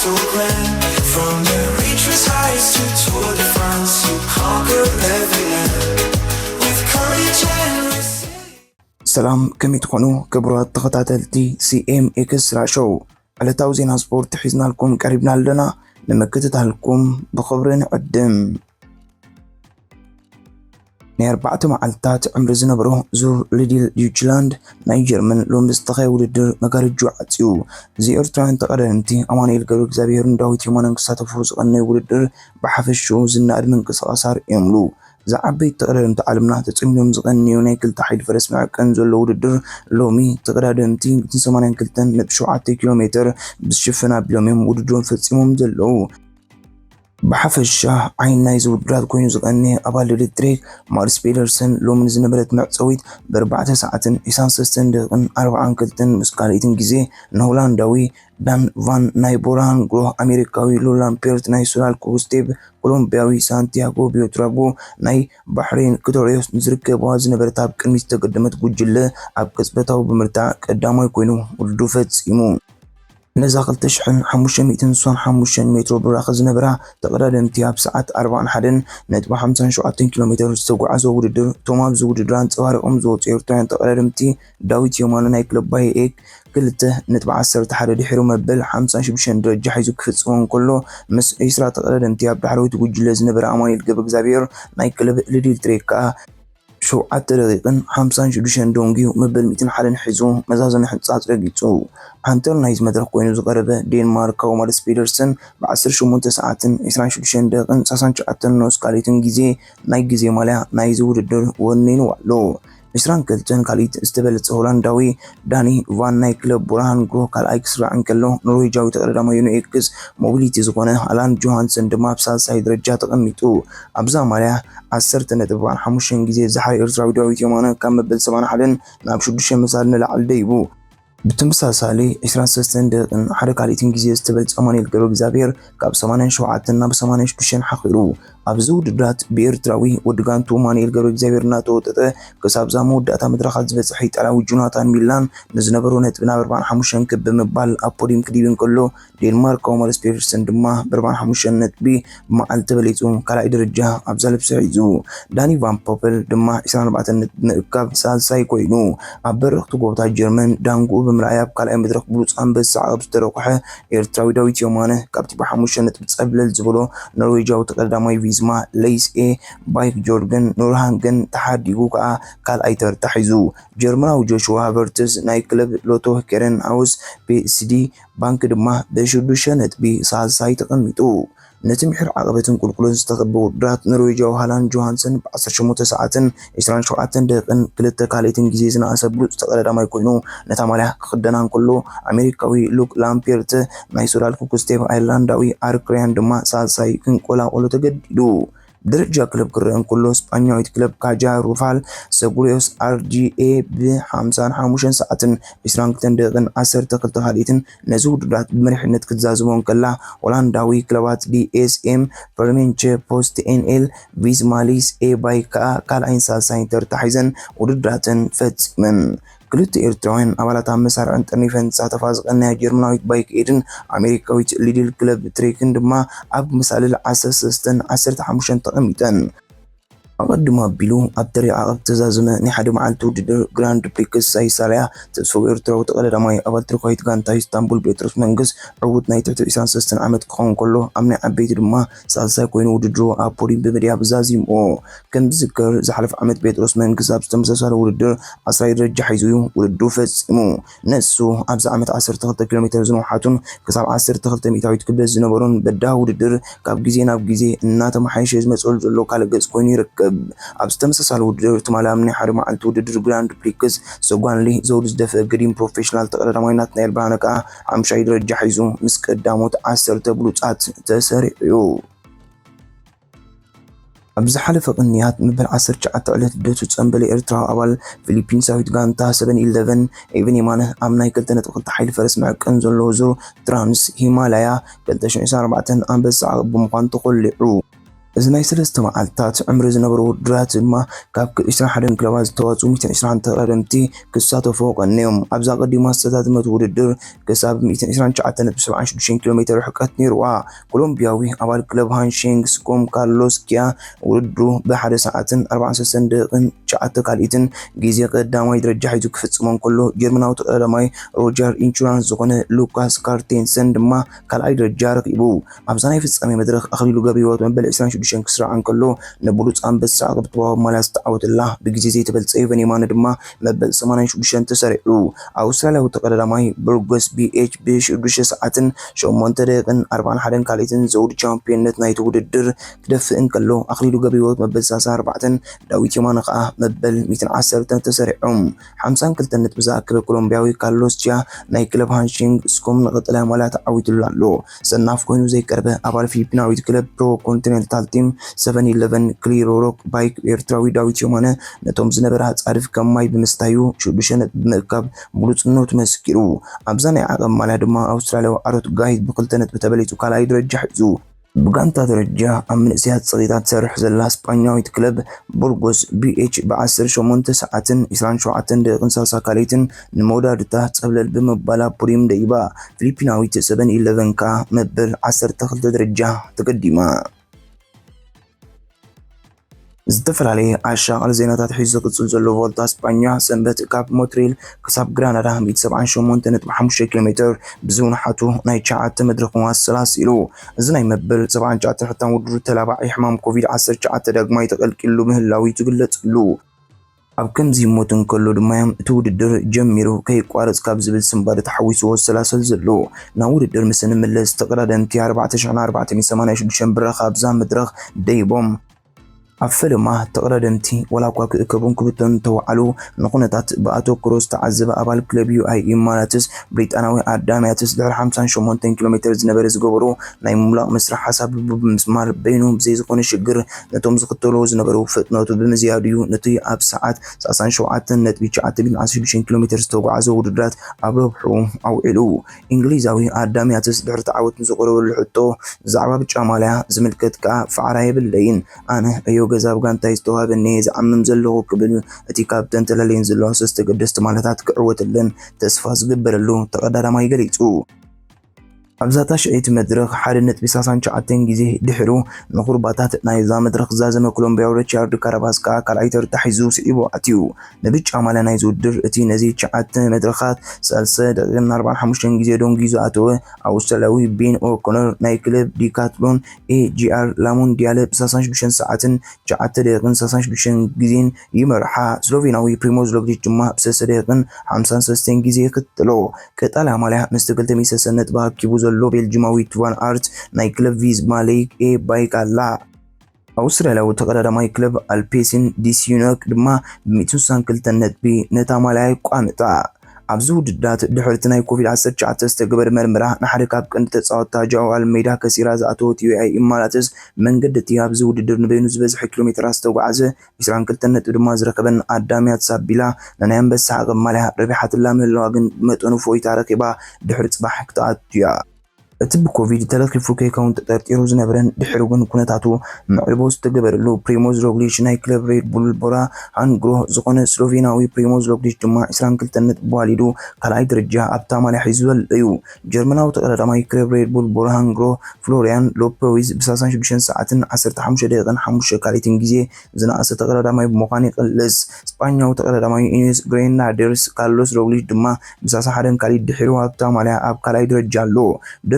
From the reaches highest to Tour de France, you conquer every land with courage and resilience. ሰላም፣ ከመይ ትኾኑ ክቡራት ተኸታተልቲ ሲ ኤም ኤክስትራ ሾው? ዕለታዊ ዜና ስፖርት ሒዝናልኩም ቀሪብና ኣለና። ንምክትታልኩም ብኽብሪ ንዕድም። ናይ ኣርባዕተ መዓልታት ዕምሪ ዝነበሮ ዙር ሊድል ዱችላንድ ናይ ጀርመን ሎሚ ዝተኻየ ውድድር መጋረጅኡ ዓጽዩ። እዚ ኤርትራውያን ተቐዳደምቲ ኣማኑኤል ገብረ እግዚኣብሄርን ዳዊት የማነን ክሳተፉ ዝቐነዩ ውድድር ብሓፈሽኡ ዝነኣድ ምንቅስቓስ ኣርእዮምሉ። እዛ ዓበይቲ ተቐዳደምቲ ዓለምና ተጸሚዶም ዝቐንዩ ናይ ክልተ ሓይሊ ፈረስ መዕቀን ዘሎ ውድድር ሎሚ ተቐዳደምቲ ሚእትን ሰማንያን ክልተን ነጥቢ ሸውዓተ ኪሎ ሜትር ብዝሽፍን ኣቢሎም እዮም ውድድሮም ፈጺሞም ዘለዉ። ብሓፈሻ ዓይን ናይዚ ውድድራት ኮይኑ ዝቐንየ ኣባል ሊድል ትሬክ ማርስ ፔደርሰን ሎሚ ንዝነበረት መዕጸዊት ብኣርባዕተ ሰዓትን ዒስራን ሰለስተን ደቂቕን ኣርባዓን ክልተን ምስ ካልኣይትን ግዜ ንሆላንዳዊ ዳን ቫን ናይ ቦርሃን ግሮህ ኣሜሪካዊ ሎላምፔርት ናይ ሱላል ኩክስቴብ ኮሎምቢያዊ ሳንቲያጎ ቢዮትራጎ ናይ ባሕሬን ክቶሪዮስ ንዝርከብዋ ዝነበረት ኣብ ቅድሚት ዝተገደመት ጉጅለ ኣብ ቅጽበታዊ ብምርታዕ ቀዳማይ ኮይኑ ውድድሩ ፈጺሙ። ነዛ ክልተ ሽሕን ሓሙሽተ ሚእትን ስሳን ሓሙሽተን ሜትሮ ብራኸ ዝነበራ ተቐዳደምቲ ኣብ ሰዓት ኣርባዓን ሓደን ነጥቢ ሓምሳን ሸውዓተን ኪሎ ሜትር ዝተጓዕዞ ውድድር እቶም ኣብዚ ውድድር ኣንጸባሪቖም ዝወጹ ኤርትራውያን ተቐዳደምቲ ዳዊት የማነ ናይ ክለብ ባየር ኤግ ክልተ ነጥቢ ዓሰርተ ሓደ ድሒሩ መበል ሓምሳን ሽዱሽተን ደረጃ ሒዙ ክፍጽሞ እንከሎ ምስ ዒስራ ተቐዳደምቲ ኣብ ዳሕረወይቲ ጉጅለ ዝነበረ ኣማኑኤል ገብረ እግዚኣብሔር ናይ ክለብ ሊድል ትሬክ ከኣ ሸውዓተ ደቂቕን ሓምሳን ሽዱሽተን ደንጉዩ መበል ሚእትን ሓደን ሒዙ መዛዘሚ ሕንጻጽ ረጊጹ። ሃንተር ናይዚ መድረኽ ኮይኑ ዝቐረበ ዴንማርካዊ ማርስ ፔደርሰን ብዓሰርተ ሸሞንተ ሰዓትን ዒስራን ሽዱሽተን ደቂቕን ሰላሳን ትሽዓተን ንኡስ ካልኣይትን ግዜ ናይ ግዜ ማልያ ናይዚ ውድድር ወኒንዋ ኣሎ። ዒስራን ክልተን ካልኢት ዝተበለጸ ሆላንዳዊ ዳኒ ቫን ናይ ክለብ ቦርሃን ግሮህ ካልኣይ ክስራዕ እንከሎ ኖርዌጃዊ ተቐዳዳማይ ዮኒ ኤክስ ሞቢሊቲ ዝኾነ ሃላንድ ጆሃንሰን ድማ ኣብ ሳልሳይ ደረጃ ተቐሚጡ። ኣብዛ ማልያ ዓሰርተ ነጥቢ ኣርባዓን ሓሙሽተን ግዜ ዝሓረ ኤርትራዊ ዳዊት የማነ ካብ መበል ሰብዓን ሓደን ናብ ሽዱሽተ መሳሊ ንላዕሊ ደይቡ። ብተመሳሳሊ ዒስራን ሰለስተን ደቂቕን ሓደ ካልኢትን ግዜ ዝተበልጸ ኣማኑኤል ገብረ እግዚኣብሔር ካብ ሰማንያን ሸውዓተን ናብ ሰማንያን ሽዱሽተን ሓኺሩ። ኣብዚ ውድድራት ብኤርትራዊ ወዲ ጋንቱ ኣማኑኤል ገብረ እግዚኣብሔር እናተወጠጠ ክሳብ እዛ መወዳእታ መድረኻት ዝበጽሐ ኢጣልያዊ ጆናታን ሚላን ንዝነበሮ ነጥቢ ናብ ኣርባዓን ሓሙሽተን ክብ ብምባል ኣብ ፖዲየም ክድይብ እንከሎ ዴንማርካዊ ማርስ ፔደርሰን ድማ ብኣርባዓን ሓሙሽተን ነጥቢ ብመዓልቲ በሊጹ ካልኣይ ደረጃ ኣብ ዛልፕሲ ሒዙ። ዳኒ ቫን ፖፐል ድማ ዒስራን ኣርባዕተን ነጥቢ ብምእካብ ሳልሳይ ኮይኑ። ኣብ በረኽቲ ጎቦታት ጀርመን ዳንጉኡ ብምርኣይ ኣብ ካልኣይ መድረኽ ብሉጽ ኣንበሳ ዓቐብ ዝተረቑሐ ኤርትራዊ ዳዊት የማነ ካብቲ ብሓሙሽተ ነጥቢ ጸብለል ዝበሎ ኖርዌጃዊ ተቐዳዳማይ ቪዝማ ሌይስ ኤ ባይክ ጆርገን ኖርሃንገን ተሓዲጉ ከኣ ካልኣይ ተርታ ሒዙ። ጀርመናዊ ጆሽዋ ሃቨርትዝ ናይ ክለብ ሎቶ ኬረንሃውስ ፒኤስዲ ባንክ ድማ ብሽዱሽተ ነጥቢ ሳልሳይ ተቐሚጡ። ነቲ ምሒር ዓቐበትን ቁልቁልን ዝተኸበ ውድድራት ኖርዌጃዊ ሃላንድ ጆሃንሰን ብዓሰርተ ሸሞንተ ሰዓትን ዒስራን ሸውዓተን ደቂቕን ክልተ ካልኢትን ግዜ ዝነኣሰ ብሉጽ ተቐዳዳማይ ኮይኑ ነታ ማልያ ክኽደና እንከሎ ኣሜሪካዊ ሉክ ላምፔርት ናይ ሱላል ኩክስቴብ ኣየርላንዳዊ ኣርክ ራያን ድማ ሳልሳይ ክንቆላቆሎ ተገዲዱ። ብደረጃ ክለብ ክረአ እንከሎ ስጳኛዊት ክለብ ካጃ ሩፋል ሰጉሪዮስ ኣርጂኤ ብ ሓምሳን ሓሙሽተን ሰዓትን ዒስራን ክልተን ደቂቕን ዓሰርተ ክልተ ካልኢትን ነዚ ውድድራት ብመሪሕነት ክትዛዝሞ እንከላ ሆላንዳዊ ክለባት ዲኤስኤም ቨርሜንቸ ፖስት ኤንኤል ቪዝማ ሌይስ ኤ ባይክ ከኣ ካልኣይን ሳልሳይን ተርታ ሒዘን ውድድራተን ፈጺመን። ክልተ ኤርትራውያን ኣባላት ኣብ መሳርዕን ጠርኒፈን ዝሳተፋ ዝቐነያ ጀርመናዊት ባይክ ኤድን ኣሜሪካዊት ሊድል ክለብ ትሬክን ድማ ኣብ መሳልል ዓሰርተ ሰለስተን ዓሰርተ ሓሙሽተን ተቐሚጠን። ኣቐድም ኣቢሉ ኣብ ተሪር ዓቐብ ዝተዛዘመ ናይ ሓደ መዓልቲ ውድድር ግራንድ ፕሪክስ ሳይሳርያ ተስፎ ኤርትራዊ ተቐዳዳማይ ኣባል ትርኳይት ጋንታ ኢስታንቡል ጴጥሮስ መንግስ ዕዉት ናይ ትሕቲ ዒስራን ሰለስተን ዓመት ክኸውን ከሎ ኣብ ናይ ዓበይቲ ድማ ሳልሳይ ኮይኑ ውድድሩ ኣብ ፖዲየም ብምድያብ ዛዚምዎ። ከም ዝዝከር ዝሓለፈ ዓመት ጴጥሮስ መንግስ ኣብ ዝተመሳሳለ ውድድር ዓስራይ ደረጃ ሒዙ እዩ ውድድሩ ፈጺሙ። ንሱ ኣብዚ ዓመት ዓሰርተ ክልተ ኪሎ ሜትር ዝነውሓቱን ክሳብ ዓሰርተ ክልተ ሚእታዊት ክብደት ዝነበሮን በዳሂ ውድድር ካብ ግዜ ናብ ግዜ እናተመሓየሸ ዝመጸሉ ዘሎ ካልእ ገጽ ኮይኑ ይርከብ። ኣብዚ ተመሳሳሊ ውድድር ትማሊ ኣብ ናይ ሓደ መዓልቲ ውድድር ግራንድ ፕሪክስ ሰጓንሊ ዘውዲ ዝደፍአ ገዲም ፕሮፌሽናል ተቐዳዳማይ ናትናኤል ብርሃነ ከኣ ሓምሻይ ደረጃ ሒዙ ምስ ቀዳሞት ዓሰርተ ብሉጻት ተሰሪዑ እዩ። ኣብ ዝሓለፈ ቅንያት መበል ዓሰርተ ትሽዓተ ዕለት ልደቱ ዝጸንበለ ኤርትራዊ ኣባል ፊሊፒንሳዊት ጋንታ ሰቨን ኢለቨን ኤቨን የማነ ኣብ ናይ ክልተ ነጥቢ ክልተ ሓይሊ ፈረስ መዕቀን ዘለዎ ዙር ትራንስ ሂማላያ ክልተ ሽሕን ዕስራን ኣርባዕተን ኣንበሳ ዓቐብ ብምዃን ተኾሊዑ። እዚ ናይ ሰለስተ መዓልታት ዕምሪ ዝነበሩ ውድድራት ድማ ካብ ዕስራን ሓደን ክለባት ዝተዋፅኡ ሚእትን ዕስራን ተቐዳደምቲ ክሳተፉ ቀንዮም። ኣብዛ ቀዲማ ዝተዛዘመት ውድድር ክሳብ ሚእትን ዕስራን ትሽዓተን ነጥቢ ሰብዓን ሽዱሽተን ኪሎ ሜትር ርሕቀት ነይርዋ። ኮሎምቢያዊ ኣባል ክለብ ሃንሽንግ ስኮም ካርሎስ ኪያ ውድድሩ ብሓደ ሰዓትን ኣርባዓን ሰለስተን ደቂቕን ትሽዓተ ካልኢትን ግዜ ቀዳማይ ደረጃ ሒዙ ክፍጽሞ እንከሎ፣ ጀርመናዊ ተቐዳዳማይ ሮጀር ኢንሹራንስ ዝኾነ ሉካስ ካርቴንሰን ድማ ካልኣይ ደረጃ ረኺቡ። ኣብዛ ናይ ፍጻሜ መድረኽ ኣኽሊሉ ገብረህይወት መበል ዕስራን ሽዱሽተን ክስራዕ እንከሎ፣ ንብሉጽ ኣንበሳ ቅብጥባዊ ማልያ ዝተዓወተላ ብግዜ ዘይተበልጸ ዮቨን የማነ ድማ መበል ሰማንያን ሽዱሽተን ተሰሪዑ። ኣውስትራልያዊ ተቐዳዳማይ ብርጎስ ቢኤች ብሽዱሽተ ሰዓትን ሸሞንተ ደቂቕን ኣርባዓን ሓደን ካልኢትን ዘውዲ ቻምፒዮንነት ናይቲ ውድድር ክደፍእ እንከሎ፣ ኣኽሊሉ ገብረህይወት መበል ሰላሳን ኣርባዕተን፣ ዳዊት የማነ ከኣ መበል ሚእትን ዓሰርተን ተሰሪዖም። ሓምሳን ክልተን ነጥቢ ዝኣከበ ኮሎምቢያዊ ካርሎስ ቺያ ናይ ክለብ ሃንሽንግ ስኮም ንቐጠልያ ማልያ ተዓዊትሉ ኣሎ። ሰናፍ ኮይኑ ዘይቀርበ ኣባል ፊሊፒናዊት ክለብ ፕሮ ኮንቲኔንታል ቲም ሰቨን ኢለቨን ክሊሮ ሮክ ባይክ ኤርትራዊ ዳዊት የማነ ነቶም ዝነበረ ኣጻድፍ ከም ማይ ብምስታዩ ሽዱሽተ ነጥቢ ብምእካብ ብሉጽነቱ መስኪሩ። ኣብዛ ናይ ዓቐብ ማልያ ድማ ኣውስትራልያዊ ኣሮት ጋይት ብክልተ ነጥቢ ተበሊጹ ካልኣይ ደረጃ ሒዙ። ብጋንታ ደረጃ ኣብ መንእሰያት ጸቕጢታት ትሰርሕ ዘላ ስጳኛዊት ክለብ ቡርጎስ ቢኤች ብዓሰርተ ሸሞንተ ሰዓትን ዕስራን ሸውዓተን ደቂቕን ሰላሳ ካልኢትን ንመወዳድታ ጸብለል ብምባላ ፑሪም ደይባ። ፊሊፒናዊት ሰቨን ኢለቨን ከኣ መበል ዓሰርተ ክልተ ደረጃ ተገዲማ። ዝተፈላለየ ኣሻቓሊ ዜናታት ሒዙ ዝቕጽል ዘሎ ቮልታ ስጳኛ፣ ሰንበት ካብ ሞትሪል ክሳብ ግራናዳ ሚእቲ ሰብዓን ሸሞንተ ነጥቢ ሓሙሽተ ኪሎ ሜትር ብዝውንሓቱ ናይ ትሽዓተ መድረኽ ኣሰላሲሉ። እዚ ናይ መበል ሰብዓን ትሽዓተን ሕታም ውድድር ተላባዒ ሕማም ኮቪድ ዓሰርተ ትሽዓተ ዳግማይ ተቐልቂሉ ምህላዉ እዩ ዝግለጽ ኣሎ። ኣብ ከምዚ ህሞት እንከሎ ድማ እቲ ውድድር ጀሚሩ ከይቋረጽ ካብ ዝብል ስንባደ ተሓዊስዎ ዝሰላሰል ዘሎ። ናብ ውድድር ምስ እንምለስ ተቐዳደምቲ ኣርባዕተ ሽሕን ኣርባዕተ ሚእትን ሰማንያን ሽዱሽተን ብራኸ ኣብዛ መድረኽ ደይቦም። ኣብ ፈለማ ተቐዳደምቲ ዋላ እኳ ክእከቡን ክብተኑን እንተወዓሉ፣ ንኹነታት ብኣተኩሮ ዝተዓዘበ ኣባል ክለብ ዩኣይኢ ማላትስ ብሪጣናዊ ኣዳምያትስ ድሕሪ ሓምሳን ሸሞንተን ኪሎ ሜትር ዝነበረ ዝገበሮ ናይ ምምላቕ መስርሕ ሓሳብ ልቡ ብምስማር በይኑ ብዘይ ዝኾነ ሽግር ነቶም ዝኽተልዎ ዝነበሩ ፍጥነቱ ብምዝያድ'ዩ ነቲ ኣብ ሰዓት ሰላሳን ሸውዓተን ነጥቢ ትሽዓተ ሚእትን ዓሰርተ ሽዱሽተ ኪሎ ሜትር ዝተጓዕዘ ውድድራት ኣብ ረብሑ ኣውዒሉ። እንግሊዛዊ ኣዳምያትስ ድሕሪ ተዓወት ንዝቐረበሉ ሕቶ ብዛዕባ ብጫ ማልያ ዝምልከት ከኣ ፋዕራ የብለይን። ኣነ ዕዮ ገዛ ኣብ ጋንታይ ዝተዋህበኒ እየ ዝዓምም ዘለኹ ክብል እቲ ካብተን ተላልየን ዘለዋ ሰለስተ ገደስቲ ማልያታት ክዕወተለን ተስፋ ዝግበረሉ ተቐዳዳማይ ገሊጹ። ኣብዛ ታሽዐይቲ መድረኽ ሓደ ነጥቢ ሰላሳን ትሽዓተን ግዜ ድሕሩ ንኹርባታት ናይዛ መድረኽ ዝዛዘመ ኮሎምቢያዊ ሪቻርድ ካራባስ ከኣ ካልኣይ ተርታ ሒዙ ስዒቡ ኣትዩ። ንብጫ ማልያ ናይዚ ውድድር እቲ ነዚ ትሽዓተ መድረኻት ሰለስተ ደቂቕን ኣርባዓን ሓሙሽተን ግዜ ደንጊዩ ዝኣተወ ኣውስትራልያዊ ቤን ኦኮነር ናይ ክለብ ዲካትሎን ኤጂኣር ላሞንዲያለ ብ ሰላሳን ሽዱሽተን ሰዓትን ትሽዓተ ደቂቕን ሰላሳን ሽዱሽተን ግዜን ይመርሓ። ስሎቬናዊ ፕሪሞዝ ሮግሊች ድማ ብ ሰለስተ ደቂቕን ሓምሳን ሰለስተን ግዜ ይኽተሎ። ቀጠልያ ማልያ ምስቲ ክልተ ሚእቲ ሰሰን ነጥቢ ኣኪቡ ዘሎ ቤልጂማዊ ቱቫን ኣርት ናይ ክለብ ቪዝማ ሌይክ ኤ ባይክ ኣላ። ኣውስትራልያዊ ተቐዳዳማይ ክለብ ኣልፔሲን ዲስዩነክ ድማ ብ ሚእትን ስሳን ክልተን ነጥቢ ነታ ማልያ የቋምጣ። ኣብዚ ውድድራት ድሕሪ እቲ ናይ ኮቪድ ዓሰርተ ትሽዓተ ዝተገበረ መርመራ ንሓደ ካብ ቀንዲ ተጻወትታ ጃኦ ኣልሜዳ ከሲራ ዝኣተወት ዩኣይኢ ማላትስ መንገዲ እቲ ኣብዚ ውድድር ንበይኑ ዝበዝሐ ኪሎ ሜትራት ዝተጓዕዘ ዕስራን ክልተን ነጥቢ ድማ ዝረኸበን ኣዳምያትስ ኣቢላ ንናይ ኣንበሳ ዓቐብ ማልያ ረቢሓትላ ምህላዋ ግን ብመጠኑ እፎይታ ረኺባ ድሕሪ ጽባሕ ክትኣቱ እያ። እቲ ብኮቪድ ተለኺፉ ከይከውን ተጠርጢሩ ዝነበረን ድሕሪ እውን ኩነታቱ መዕልቦ ዝተገበረሉ ፕሪሞዝ ሮግሊች ናይ ክለብ ሬድ ቡል ቦራ ሃንግሮ ዝኾነ ስሎቬናዊ ፕሪሞዝ ሮግሊች ድማ ዕስራን ክልተን ነጥቢ ዋሊዱ ካልኣይ ደረጃ ኣብታ ማልያ ሒዙ ዘሎ እዩ። ጀርመናዊ ተቐዳዳማይ ክለብ ሬድ ቡል ቦራ ሃንግሮ ፍሎሪያን ሎፖዊዝ ብ ሰላሳን ሽዱሽተን ሰዓትን ዓሰርተ ሓሙሽተ ደቂቕን ሓሙሽተ ካልኢትን ግዜ ዝነኣሰ ተቐዳዳማይ ብምዃን ይቕልስ። ስጳኛዊ ተቐዳዳማይ ኢኒስ ግሬናዴርስ ካርሎስ ሮግሊች ድማ ብ ሰላሳ ሓደን ካልኢት ድሒሩ ኣብታ ማልያ ኣብ ካልኣይ ደረጃ ኣሎ።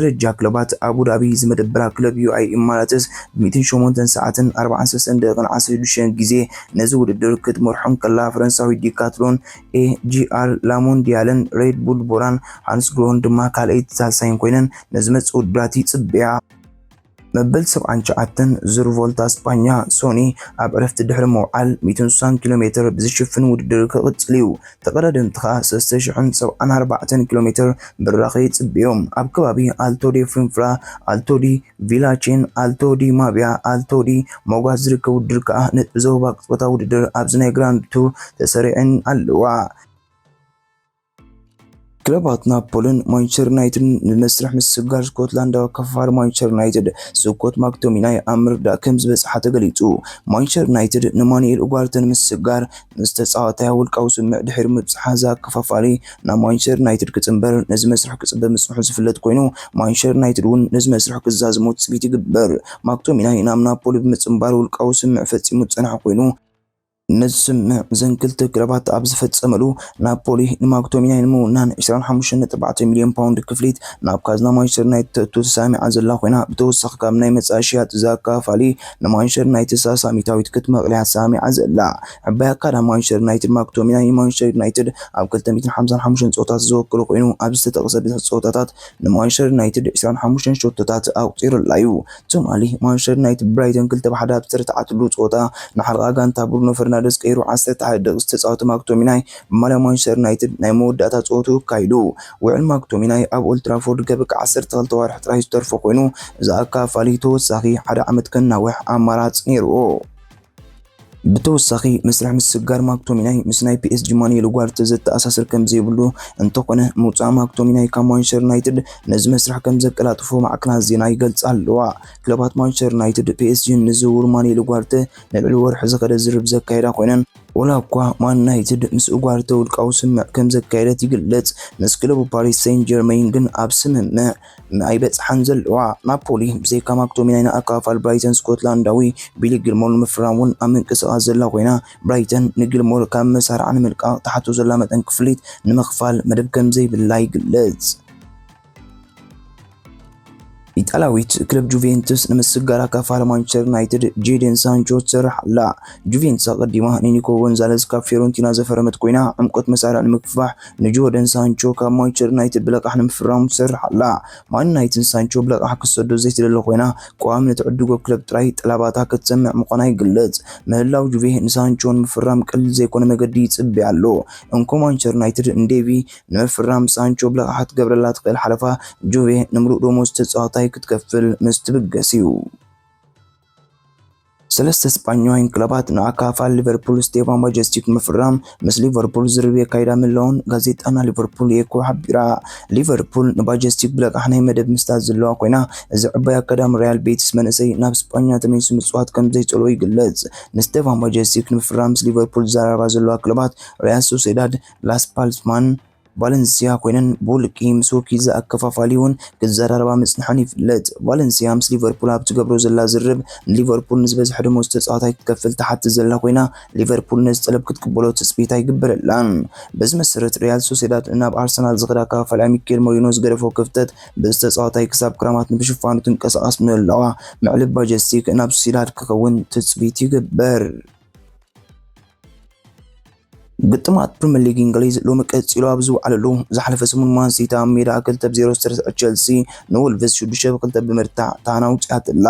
ብደረጃ ክለባት ኣቡ ዳቢ ዝመደበራ ክለብ ዩኣይኢ ኢማራትስ ብ ሚእትን ሸሞንተን ሰዓትን ኣርባዓን ሰለስተን ደቂቕን ዓሰርተ ሽዱሽተን ግዜ ነዚ ውድድር ክትመርሖ እንከላ፣ ፈረንሳዊ ዲካትሎን ኤጂኣር ላሞንዲያልን ሬድ ቡል ቦራን ሃንስ ግሮን ድማ ካልኣይን ሳልሳይን ኮይነን ነዚ መጽእ ውድድራት ይጽበያ። መበል ሰብዓን ትሽዓተን ዙር ቮልታ ስጳኛ ሶኒ ኣብ ዕረፍቲ ድሕሪ ምውዓል ሚእትን ስሳን ኪሎ ሜትር ብዝሽፍን ውድድር ክቕጽል እዩ። ተቐዳደምቲ ኸኣ ሰለስተ ሽሕን ሰብዓን ኣርባዕተን ኪሎ ሜትር ብራኸ ይጽበዮም። ኣብ ከባቢ ኣልቶ ዴ ፍንፍራ፣ ኣልቶ ዲ ቪላቼን፣ ኣልቶ ዲ ማቢያ፣ ኣልቶ ዲ ሞጓስ ዝርከብ ውድድር ከኣ ነጥቢ ዞባ ቅጽበታዊ ውድድር ኣብዚ ናይ ግራንድ ቱር ተሰሪዐን ኣለዋ። ክለባት ናፖልን ማንቸስተር ዩናይትድን ንመስርሕ ምስግጋር ስኮትላንዳዊ ኣከፋፋሊ ማንቸስተር ዩናይትድ ስኮት ማክቶሚናይ ኣብ ምርዳእ ከም ዝበጽሓ ተገሊጹ። ማንቸስተር ዩናይትድ ንማኑኤል ኡጋርተ ንምስግጋር ምስ ተጻዋታይ ውልቃዊ ስምምዕ ድሕሪ ምብጽሓ፣ እዚ ኣከፋፋሊ ናብ ማንቸስተር ዩናይትድ ክጽንበር ነዚ መስርሕ ክጽበ ምጽንሑ ዝፍለጥ ኮይኑ፣ ማንቸስተር ዩናይትድ እውን ነዚ መስርሕ ክዛዝሞ ትጽቢት ይግበር። ማክቶሚናይ ናብ ናፖሊ ብምጽንባር ውልቃዊ ስምምዕ ፈጺሙ ዝጸንሐ ኮይኑ፣ ነዚ ስምምዕ እዘን ክልተ ክለባት ኣብ ዝፈጸመሉ፣ ናፖሊ ንማክቶሚናይ ንምውናን ዕስራን ሓሙሽተን ነጥቢ ኣርባዕተ ሚልዮን ፓውንድ ክፍሊት ናብ ካዝና ማንቸስተር ዩናይትድ ተእቱ ተሳሚዓ ዘላ ኮይና፣ ብተወሳኺ ካብ ናይ መጻኢ ሽያጥ እዚ ኣከፋፋሊ ንማንቸስተር ዩናይትድ ሰላሳ ሚእታዊት ክትመቕልያ ተሳሚዓ ዘላ። ዕባይ ኣካዳሚ ማንቸስተር ዩናይትድ ማክቶሚናይ ንማንቸስተር ዩናይትድ ኣብ ክልተ ሚእትን ሓምሳን ሓሙሽተን ጸወታት ዝወከሎ ኮይኑ፣ ኣብ ዝተጠቕሰ ብዝሒ ጸወታታት ንማንቸስተር ዩናይትድ ዕስራን ሓሙሽተን ሸቶታት ኣቑጺሩላ እዩ። ትማሊ ማንቸስተር ዩናይትድ ብራይተን ክልተ ብ ሓደ ኣብ ዝተረታዓትሉ ጸወታ ንሓለቓ ጋንታ ብሩኖ ፈርናንደስ ቀይሩ ዓሰርተ ሓደ ደቂቕ ዝተጻወተ ማክቶሚናይ ብማልያ ማንቸስተር ዩናይትድ ናይ መወዳእታ ጸወትኡ ኣካይዱ። ውዕል ማክቶሚናይ ኣብ ኦልትራፎርድ ከብቅዕ ዓሰርተ ክልተ ኣዋርሕ ጥራይ ዝተርፎ ኮይኑ፣ እዚ ኣከፋፋሊ ተወሳኺ ሓደ ዓመት ከናውሕ ኣማራጺ ነይርዎ። ብተወሳኺ፣ መስርሕ ምስግጋር ማክቶሚናይ ምስ ናይ ፒ ኤስ ጂ ማኑኤል ኡጋርተ ዘተኣሳስር ከም ዘይብሉ፣ እንተኾነ፣ ምውጻእ ማክቶሚናይ ካብ ማንቸስተር ዩናይትድ ነዚ መስርሕ ከም ዘቀላጥፎ ማዕከናት ዜና ይገልጻ ኣለዋ። ክለባት ማንቸስተር ዩናይትድ ፒ ኤስ ጂ ንዝውውር ማኑኤል ኡጋርተ ንልዕሊ ወርሒ ዝኸደ ዝርርብ ዘካየዳ ኮይነን፣ ወላ እኳ ማን ዩናይትድ ምስ ኡጋርተ ውልቃዊ ስምምዕ ከም ዘካየደት ይግለጽ፣ ምስ ክለቡ ፓሪስ ሴን ጀርመይን ግን ኣብ ስምምዕ ኣይበጽሓን ዘለዋ። ናፖሊ ብዘይካ ማክቶሚናይ ንኣከፋፋሊ ብራይተን ስኮትላንዳዊ ቢሊ ጊልሞር ንምፍራም እውን ኣብ ምንቅስቓስ ዘላ ኮይና፣ ብራይተን ንጊልሞር ካብ መሳርዓ ንምልቃቕ ትሓቶ ዘላ መጠን ክፍሊት ንምኽፋል መደብ ከም ዘይብላ ይግለጽ። ኢጣልያዊት ክለብ ጁቬንቱስ ንምስግጋር ኣከፋፋሊ ማንቸስተር ዩናይትድ ጄደን ሳንቾ ትሰርሕ ኣላ። ጁቬንቱስ ኣቐዲማ ንኒኮ ጎንዛለዝ ካብ ፊዮረንቲና ዘፈረመት ኮይና፣ ዕምቆት መሳርዕ ንምክፋሕ ንጆደን ሳንቾ ካብ ማንቸስተር ዩናይትድ ብለቃሕ ንምፍራሙ ትሰርሕ ኣላ። ማን ዩናይትድ ንሳንቾ ብለቃሕ ክትሰዶ ዘይትደሊ ኮይና፣ ቀዋሚ ንትዕድጎ ክለብ ጥራይ ጠላባታ ክትሰምዕ ምዃና ይግለጽ። ምህላው ጁቬ ንሳንቾ ንምፍራም ቀሊል ዘይኮነ መገዲ ይጽበያ ኣሎ። እንኮ ማንቸስተር ዩናይትድ ንዴቪ ንምፍራም ሳንቾ ብለቃሕ ክትገብረላ ትኽእል ሓለፋ፣ ጁቬ ንምሉእ ደሞዝ ተጻዋታይ ክትከፍል ምስ ትብገስ እዩ። ሰለስተ ስጳኛውያን ክለባት ንኣካፋል ሊቨርፑል ስቴፋን ባጀስቲክ ንምፍራም ምስ ሊቨርፑል ዝርርብ የካይዳ ምህላወን ጋዜጣና ሊቨርፑል ኤኮ ሓቢራ። ሊቨርፑል ንባጀስቲክ ብለቃሕ ናይ መደብ ምስታት ዘለዋ ኮይና፣ እዚ ዕባይ ኣካዳሚ ሪያል ቤቲስ መንእሰይ ናብ ስጳኛ ተመሊሱ ምጽዋት ከም ዘይጸልኦ ይግለጽ። ንስቴፋን ባጀስቲክ ንምፍራም ምስ ሊቨርፑል ዝዘራረባ ዘለዋ ክለባት ሪያል ሶሴዳድ፣ ላስ ፓልማን ቫለንሲያ ኮይነን፣ ብውልቂ ምስ ወኪል እዚ ኣከፋፋሊ እውን ክዘራረባ ምጽንሐን ይፍለጥ። ቫለንሲያ ምስ ሊቨርፑል ኣብ ትገብሮ ዘላ ዝርርብ፣ ንሊቨርፑል ንዝበዝሐ ደሞዝ ተጻዋታይ ክትከፍል ትሓትት ዘላ ኮይና፣ ሊቨርፑል ነዚ ጠለብ ክትቅበሎ ትጽቢት ኣይግበረላን። በዚ መሰረት፣ ሪያል ሶሴዳድ ናብ ኣርሰናል ዝኸዳ ኣከፋፋሊ ሚኬል ሞሪኖ ዝገደፎ ክፍተት፣ በዚ ተጻዋታይ ክሳብ ክራማት ንምሽፋኑ ትንቀሳቐስ ምህላዋ፣ መዕለቢ ባጀስቲክ ናብ ሶሴዳድ ክኸውን ትጽቢት ይግበር። ግጥማት ፕሪምየር ሊግ እንግሊዝ ሎሚ ቀጺሉ ኣብ ዝወዓለሉ፣ ዝሓለፈ ሰሙን ማንሲቲ ኣብ ሜዳ ክልተ ብ ዜሮ ዝተረትዐ ቸልሲ፣ ንወልቭስ ሽዱሽተ ብ ክልተ ብምርታዕ ታና ኣውጺኣትላ።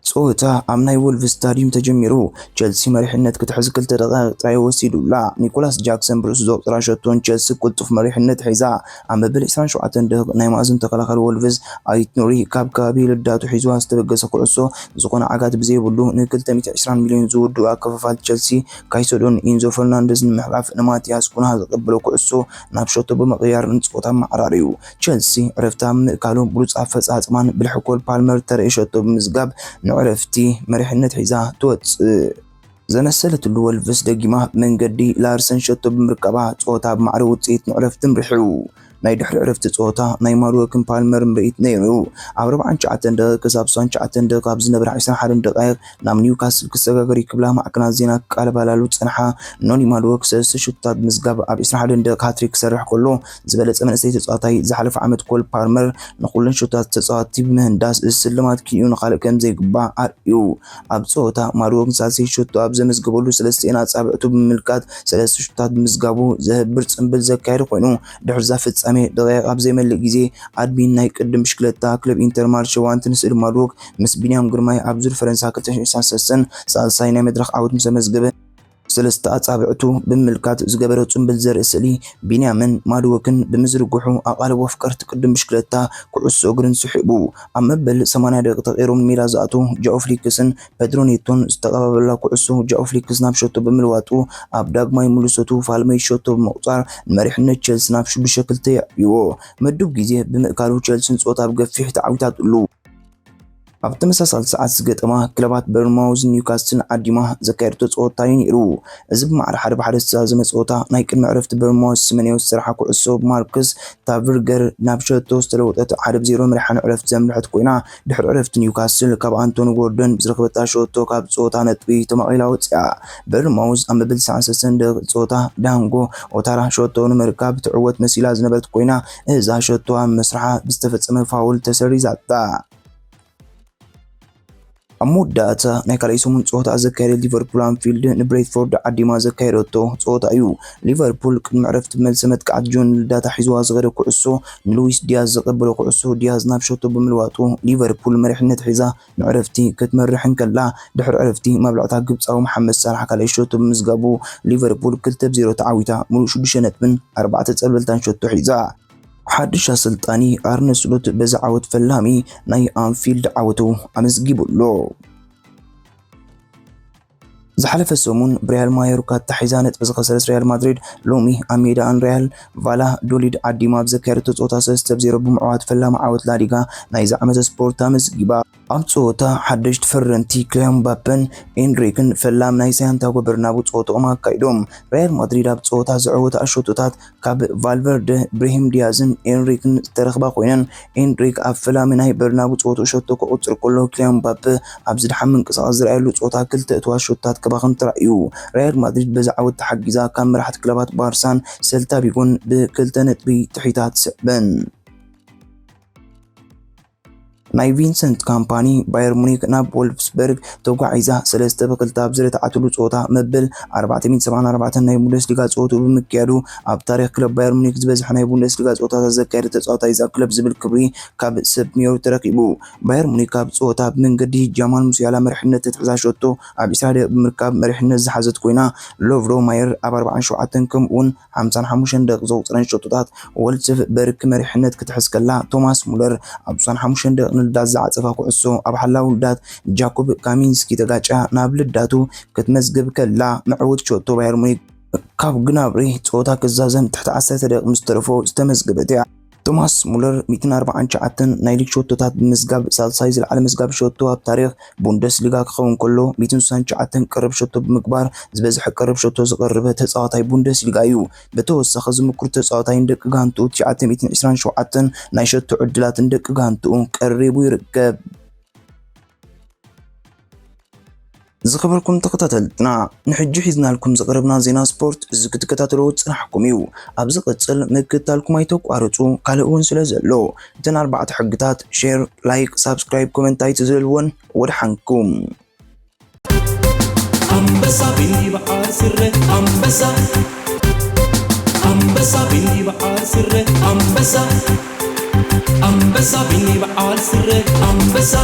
ጸወታ ኣብ ናይ ወልቭስ ስታድዩም ተጀሚሩ። ቸልሲ መሪሕነት ክትሕዝ ክልተ ደቂቕ ጥራይ ወሲዱላ። ኒኮላስ ጃክሰን ብርእሱ ዘቑጸራ ሸቶ ንቸልሲ ቅልጡፍ መሪሕነት ሒዛ። ኣብ መበል ዕስራን ሸውዓተን ደቂቕ ናይ ማእዝን ተኸላኻሊ ወልቭስ ኣይት ኑሪ ካብ ከባቢ ልዳቱ ሒዝዋ ዝተበገሰ ኩዕሶ ዝኾነ ዓጋት ብዘይብሉ ን ክልተ ሚእቲ ዕስራን ሚልዮን ዝውድኡ ኣከፋፋል ቸልሲ ካይሰዶን ኢንዞ ፈርናንደዝ ንምሕላፍ ንማቲያስ ኩንሃ ዘቐበሎ ኩዕሶ ናብ ሸቶ ብምቕያር ንጸወታ ኣመዓራርዩ። ቸልሲ ዕረፍቲ ኣብ ምእካሉ ብሉጽ ኣፈጻጽማን ብልሒ ኮል ፓልመር ተረኤ ሸቶ ብምዝጋብ ንዕረፍቲ መሪሕነት ሒዛ ትወጽእ። ዘመሰለትሉ ወልቭስ ደጊማ ብመንገዲ ላርሰን ሸቶ ብምርካባ ጸወታ ብማዕረ ውጽኢት ንዕረፍቲ ኣምሪሑ። ናይ ድሕሪ ዕረፍቲ ጸወታ ናይ ማድወክን ፓልመርን ምርኢት ነይሩ። ኣብ ኣርባዓን ትሽዓተን ደቂቕ ክሳብ ስሳን ትሽዓተን ደቂቕ ኣብ ዝነበራ ዕስራን ሓደን ደቃይቕ ናብ ኒውካስል ክሰጋገር እዩ ክብላ ማዕከናት ዜና ክቃለባላሉ ጸንሓ። ኖኒ ማድወክ ሰለስተ ሹታት ብምዝጋብ ኣብ ዕስራን ሓደን ደቂቕ ሃትሪክ ክሰርሕ ከሎ፣ ዝበለጸ መንእሰይ ተጻዋታይ ዝሓለፈ ዓመት ኮል ፓልመር ንኹለን ሹታት ተጻዋቲ ብምህንዳስ እዚ ስልማት ኪንኡ ንኻልእ ከም ዘይግባእ ኣርእዩ። ኣብ ጸወታ ማድወክ ንሳልሰይ ሸቶ ኣብ ዘመዝገበሉ ሰለስቲኤን ኣጻብዕቱ ብምምልካት ሰለስተ ሸቶታት ብምዝጋቡ ዘህብር ጽምብል ዘካየደ ኮይኑ፣ ድሕሪ እዛ ፍጻሜ ደቂቕ ኣብ ዘይመልእ ግዜ ኣድሚን ናይ ቅድም ብሽክለታ ክለብ ኢንተርማርሸ ዋንቲ ንስእሊ ማድወክ ምስ ቢንያም ግርማይ ኣብ ዙር ፈረንሳ ክልተ ሽሕን ዕስራን ሰለስተን ሳልሳይ ናይ መድረኽ ዓወት ምስ ኣመዝገበ፣ ሰለስተ ኣጻብዕቱ ብምምልካት ዝገበሮ ጽምብል ዘርኢ ስእሊ ቢንያምን ማድወክን ብምዝርግሑ ኣቓልቦ ኣፍቀርቲ ቅድም ብሽክለታ ኩዕሶ እግርን ስሒቡ። ኣብ መበል ሰማንያ ደቂቕ ተቐይሮም ንሜዳ ዝኣትዉ ጃኦ ፍሊክስን ፔድሮ ኔቶን ዝተቐባበላ ኩዕሶ ጃኦ ፍሊክስ ናብ ሸቶ ብምልዋጡ ኣብ ዳግማይ ምልሶቱ ፋልመይ ሸቶ ብምቑጻር ንመሪሕነት ቸልሲ ናብ ሽዱሽተ ክልተ የዕብይዎ። ምዱብ ግዜ ብምእካሉ ቸልስን ጸወታ ብገፊሕ ተዓዊታትሉ። ኣብ ተመሳሳሊ ሰዓት ዝገጠማ ክለባት በርንማውዝን ኒውካስልን ዓዲማ ዘካየደቶ ጸወታ እዩ ነይሩ። እዚ ብማዕረ ሓደ ብሓደ ዝተዛዘመ ጸወታ ናይ ቅድሚ ዕረፍቲ በርንማውዝ ስመንዮ ዝሰርሓ ኩዕሶ ብማርክስ ታቨርገር ናብ ሸቶ ዝተለወጠት ሓደ ብ ዜሮ መሪሓ ንዕረፍቲ ዘምርሐት ኮይና፣ ድሕሪ ዕረፍቲ ኒውካስል ካብ ኣንቶኒ ጎርደን ብዝረኸበታ ሸቶ ካብ ጸወታ ነጥቢ ተመቒላ ወጺኣ። በርንማውዝ ኣብ መበል ተስዓን ሰለስተን ደቂቕ ጸወታ ዳንጎ ኦታራ ሸቶ ንምርካብ ትዕወት መሲላ ዝነበረት ኮይና፣ እዛ ሸቶ ኣብ መስርሓ ብዝተፈጸመ ፋውል ተሰሪዛታ። ኣብ መወዳእታ ናይ ካልኣይ ሰሙን ጸወታ ዘካየደ ሊቨርፑል ኣንፊልድ ንብሬትፎርድ ዓዲማ ዘካየደቶ ጸወታ እዩ። ሊቨርፑል ቅድሚ ዕረፍቲ ብመልሰ መጥቃዕቲ ጆን ልዳታ ሒዝዋ ዝኸደ ኩዕሶ ንሉዊስ ዲያዝ ዘቐበሎ ኩዕሶ ዲያዝ ናብ ሸቶ ብምልዋጡ ሊቨርፑል መሪሕነት ሒዛ ንዕረፍቲ ክትመርሕ እንከላ፣ ድሕሪ ዕረፍቲ መብልዕታ ግብጻዊ መሓመድ ሳላሕ ካልኣይ ሸቶ ብምዝጋቡ ሊቨርፑል ክልተ ብ ዜሮ ተዓዊታ ምሉእ ሽዱሽተ ነጥብን ኣርባዕተ ጸብለልታን ሸቶ ሒዛ። ሓድሽ ኣሰልጣኒ ኣርነ ስሎት በዚ ዓወት ፈላሚ ናይ ኣንፊልድ ዓወቱ ኣመዝጊቡ ኣሎ። ዝሓለፈ ሰሙን ብሪያል ማዮርካ ተታሒዛ ነጥቢ ዝኸሰረት ሪያል ማድሪድ ሎሚ ኣብ ሜዳ ኣን ሪያል ቫላዶሊድ ዓዲማ ኣብ ዘካየደቶ ጸወታ ሰለስተ ብ ዜሮ ብምዕዋት ፈላሚ ዓወት ላሊጋ ናይዚ ዓመት ስፖርት ኣመዝጊባ። ኣብ ጸወታ ሓደሽቲ ፈረምቲ ክሊያን ምባፔን ኤንሪክን ፈላም ናይ ሳንቲያጎ በርናቡ ጸወታኦም ኣካይዶም። ሪያል ማድሪድ ኣብ ጸወታ ዘዕወታ ሸቶታት ካብ ቫልቨርደ፣ ብራሂም ዲያዝን ኤንሪክን ዝተረኽባ ኮይነን፣ ኤንሪክ ኣብ ፈላሚ ናይ በርናቡ ጸወትኡ ሸቶ ከቑጽር ከሎ፣ ክሊያን ምባፔ ኣብ ዝደሓን ምንቅስቓስ ዝረኣየሉ ጸወታ ክልተ እትዋት ሸቶታት ከባኽን ተራእዩ። ሪያል ማድሪድ በዚ ዓወት ተሓጊዛ ካብ መራሕቲ ክለባት ባርሳን ሰልታ ቪጎን ብክልተ ነጥቢ ትሒታ ትስዕበን። ናይ ቪንሰንት ካምፓኒ ባየር ሙኒክ ናብ ወልፍስበርግ ተጓዒዛ ሰለስተ ብ ክልተ ኣብ ዝረትዓትሉ ጸወታ መበል ኣርባዕተ ሚእቲ ሰብዓን ኣርባዕተን ናይ ቡንደስሊጋ ጸወትኡ ብምክያዱ ኣብ ታሪኽ ክለብ ባየር ሙኒክ ዝበዝሐ ናይ ቡንደስሊጋ ጸወታታት ዘካየደ ተጻዋታይ እዛ ክለብ ዝብል ክብሪ ካብ ሰብ ሜየር ተረኪቡ። ባየር ሙኒክ ኣብ ጸወታ ብመንገዲ ጃማል ሙሲያላ መሪሕነት እትሕዛ ሸቶ ኣብ ዕስራ ደቂቕ ብምርካብ መሪሕነት ዝሓዘት ኮይና፣ ሎቭሮ ማየር ኣብ ኣርባዓን ሸውዓተን ከምኡውን ሓምሳን ሓሙሽተን ደቂቕ ዘቑጸረን ሸቶታት ወልፍስበርግ መሪሕነት ክትሕዝ ከላ፣ ቶማስ ሙለር ኣብ ስሳን ሓሙሽተን ደቂቕ ንልዳት ዝዓጸፋ ኩዕሶ ኣብ ሓላዊ ልዳት ጃኮብ ካሚንስኪ ተጋጭያ ናብ ልዳቱ ክትመዝግብ ከላ፣ መዕወቲ ሸቶ ባየር ሙኒክ ካብ ግናብሪ ጸወታ ክዛዘም ትሕቲ ዓሰርተ ደቂቕ ምስ ተረፎ ዝተመዝገበት እያ። ቶማስ ሙለር ሚእትን ኣርባዓን ትሽዓተን ናይ ሊግ ሸቶታት ብምዝጋብ ሳልሳይ ዝለዓለ መዝጋቢ ሸቶ ኣብ ታሪኽ ቡንደስሊጋ ክኸውን ከሎ፣ ሚእትን ስሳን ትሽዓተን ቀረብ ሸቶ ብምግባር ዝበዝሐ ቀረብ ሸቶ ዘቕረበ ተጻዋታይ ቡንደስሊጋ እዩ። ብተወሳኺ፣ ዝምኩር ተጻዋታይ ንደቂ ጋንትኡ ትሽዓተ ሚእትን ዕስራን ሸውዓተን ናይ ሸቶ ዕድላት ንደቂ ጋንትኡ ቀሪቡ ይርከብ። ዝኸበርኩም ተኸታተልትና፣ ንሕጂ ሒዝናልኩም ዝቐረብና ዜና ስፖርት እዚ ክትከታተልዎ ዝጸናሕኩም እዩ። ኣብ ዝቕጽል ምክትታልኩም ኣይተቋርጹ፣ ካልእ እውን ስለ ዘሎ፣ እተን ኣርባዕተ ሕግታት፣ ሼር፣ ላይክ፣ ሳብስክራይብ፣ ኮመንት ኣይትዝለልወን። ወድሓንኩም። ኣንበሳ ቢኒ በዓል ስረ ኣንበሳ፣ ኣንበሳ ቢኒ በዓል ስረ ኣንበሳ፣ ኣንበሳ ቢኒ በዓል ስረ ኣንበሳ።